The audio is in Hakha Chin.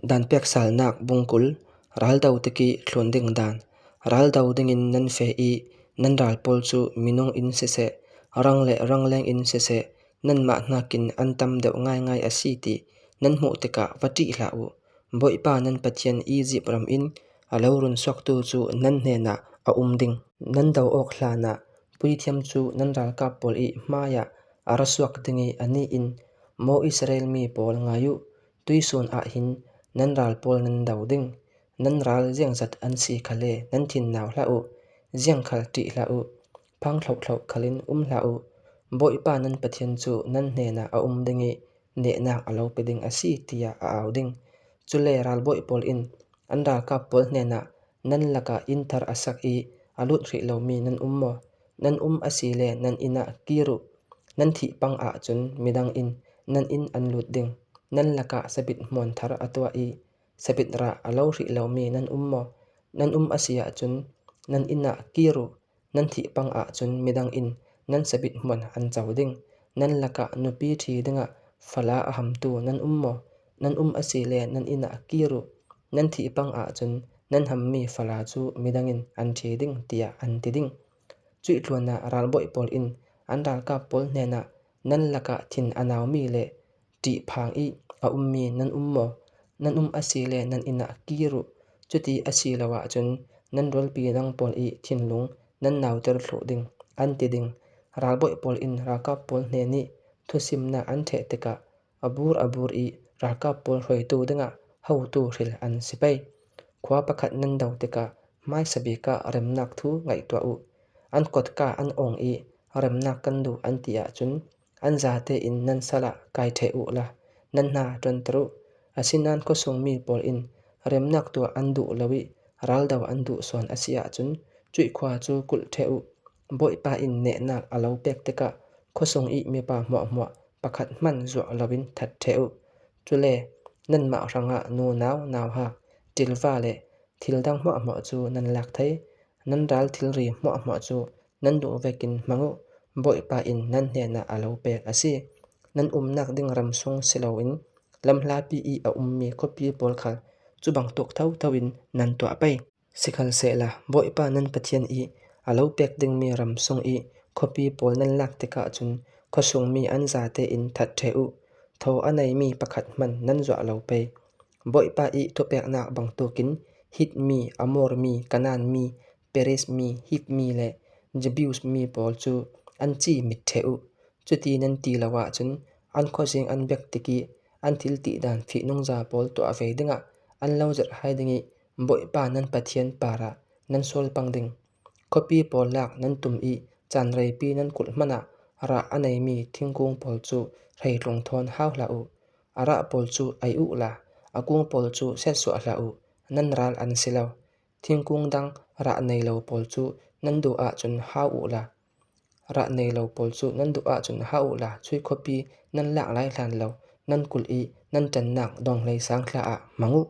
Danpek salnak bungkul, raldo tiki thlun ding dan, raldo dingin nan feh i nan ral pawl cu minung in siseh, rang le rangleng in siseh, nanmah nakin an tam deuh ngaingai a si ti nan hmuh tikah va ṭih hlah u. Bawipa nan Pathian Izipt ram in a lo run suaktu cu nan hnenah a um ding. Nan doh awk hlanah puithiam cu nan ralkap pawl i hmaiah a ra suak ding i anih in, Maw Israel mi pawl ngai u, tuisun ah hin nan ral pawl nan do ding. Nan ral ziangzat an si kha le nan thin nau hlah u, ziang khal ṭih hlah u, phang thlohthloh khal in um hlah u. Bawipa nan Pathian cu nan hnenah a um ding i nehnak a lo pe ding a si tiah a au ding. Cule ralbawi pawl in an ralkap pawl hnenah nan lakah inn thar a sak i a lut rih lomi nan um maw? Nan um a si le nan inn ah kir u. Nan thih pang ahcun midang in nan inn an lut ding. Nan lakah sabit hmuan thar a tuah i sabit rah a lo rih lomi nan um maw? Nan um a si ahcun nan inn ah kir u. Nan thih pang ahcun midang in nan sabit hmuan an co ding. Nan lakah nupi ṭhi dingah fala a hamtu nan um maw? Nan um a si le nan inn ah kir u. Nan thih pang ahcun nan hammi fala cu midang in an ṭhi ding tiah an ti ding. Cuih ah ralbawi pawl in an ralkap pawl hnenah nan lakah thin a naumi le ṭihphang i a ummi nan um maw? Nan um a si le nan inn ah kir u. Cuti a si lo ahcun nan rualpi dang pawl i thinlung nan nauter thluh ding, an ti ding. Ralbawi pawl in ralkap pawl hnen i thusimnak an ṭheh tikah a bur a bur i ralkap pawl hruaitu dingah hotu hril an si pei. Khua pakhat nan do tikah hmaisa bik ah remnak thu ngaih tuah u. An kotka an ong i remnak kan duh an ti ahcun an zate in nan sal ah kai ṭheh u la nan hna ṭuanter u. Asinain khuasung mi pawl in remnak tuah an duh lo i raldo an duh suan a si ahcun cuih khua cu kulh ṭheh u. Bawipa in nehnak a lo pek tikah khuasung i mipa hmuahhmuah pakhat hmanh zuah loin that ṭheh u. Cule nanmah hrangah nunau nauhak, ṭilva le thil dang hmuahhmuah cu nan lak thai. Nan ral thilri hmuahhmuah cu nan duh vekin hmang u. Bawipa in nan hnenah a lo pek a si. Nan umnak ding ram sung si loin lamhlapi i a ummi khuapi pawl khal cu bantuk thotho in nan tuah pei. Sikhalsehla Bawipa nan Pathian i a lo pek dingmi ram sung i khuapi pawl nan lak tikah cun khuasungmi an zate in that ṭheh u. Thaw a neimi pakhat hmanh nan zuah lo pei. Bawipa i thupeknak bantukin Hit mi, Amor mi, Kanaan mi, Periz mi, Hiv mi le Jebus mi pawl cu an ci mit ṭheh u. Cuti nan ti lo ahcun an khuazing an bek tik i an thil ti dan fihnungza pawl tuah ve dingah an lo zirhhai ding i Bawipa nan Pathian par ah nan sual pang ding. Khuapi pawl lak nan tum i caan reipi nan kulh hmanh ah rah a neimi thingkung pawl cu hreitlung thawn hau hlah u. A rah pawl cu ei u la a kung pawl cu setsuah hlah u, nan ral an si lo. Thingkung dang rah nei lo pawl cu nan duh ahcun hau u la rah nei lo pawl cu nan duh ahcun hau u la cui khuapi nan lak lai hlan lo nan kulh i nan ṭannak donghlei sang thla ah hmang u.